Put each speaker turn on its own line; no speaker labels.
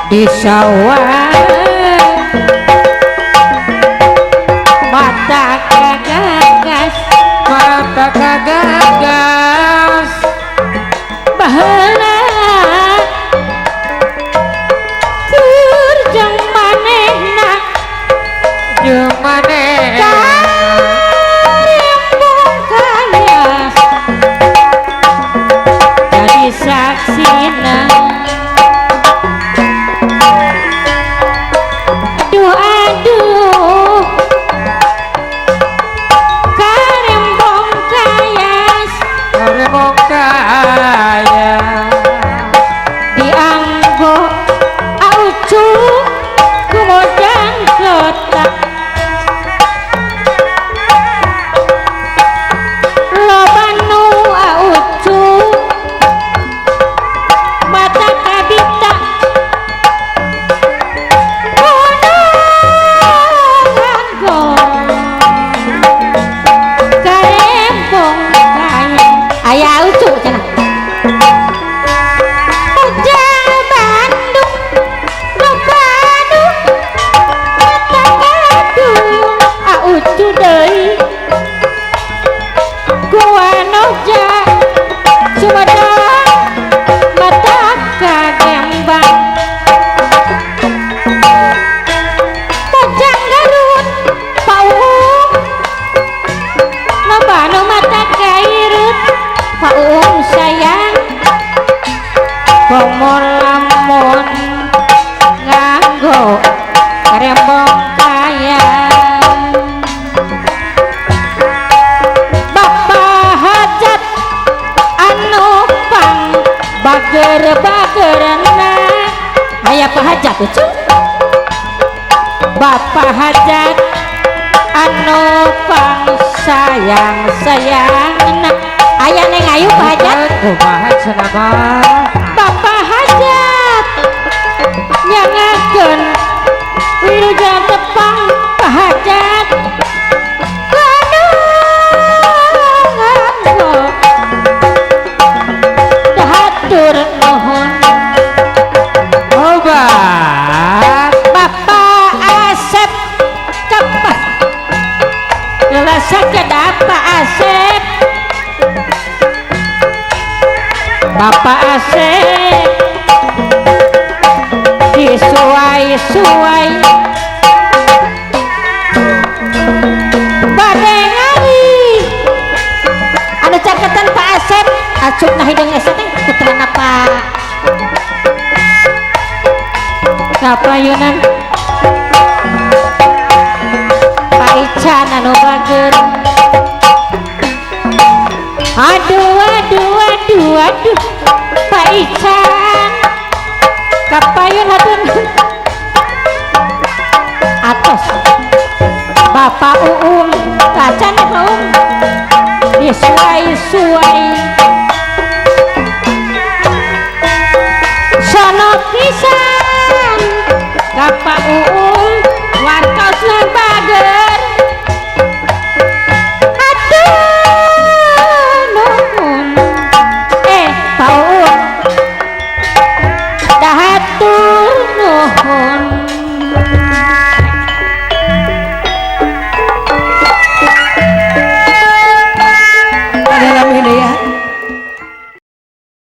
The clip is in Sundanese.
Di sawah mata kagagas
mata kagagas
baheula keur jeung manehna
jeung manehna
karembong kaya jadi saksina. Aduh aduh karembong kayas
karembong kaya
dianggo aucu kumodang kotak loba nu aucu mata kabita kudu nganggo karembong kaya aya aucu cenah. Ujang Bandung loba nu mata kaduyung aucu deui Guanoja Sumedang mata kagembang Pojang Garut Paung loba nu mata kairut Paung sayang komo lamun nganggo karembong kaya. Bapak Hajat anu pang bager-bagerna aya Pak Hajat lucu. Bapak Hajat anu pang sayang-sayangna aya Neng Ayu Pak Hajat.
Kumaha cenah mah
Bapak Hajat nyangakeun wilujeng tepang Pak Hajat kudu nganggo hatur nuhun.
Obat
Bapak Asep cepat lelasake Bapak Asep Bapak Asep disuai-suai bade ngali anu caketan Pak Asep acuk nah hideung esa teh putrana Pak Kapayunan Pak Ican anu bager. Aduh aduh aduh aduh Pak Ican kapayun hatun atos Bapak Uung kacan ya Pak Uung disuai-suai sono pisan Bapak Uung wartosna bager aduh nuhun Pak Uung dahatur nuhun.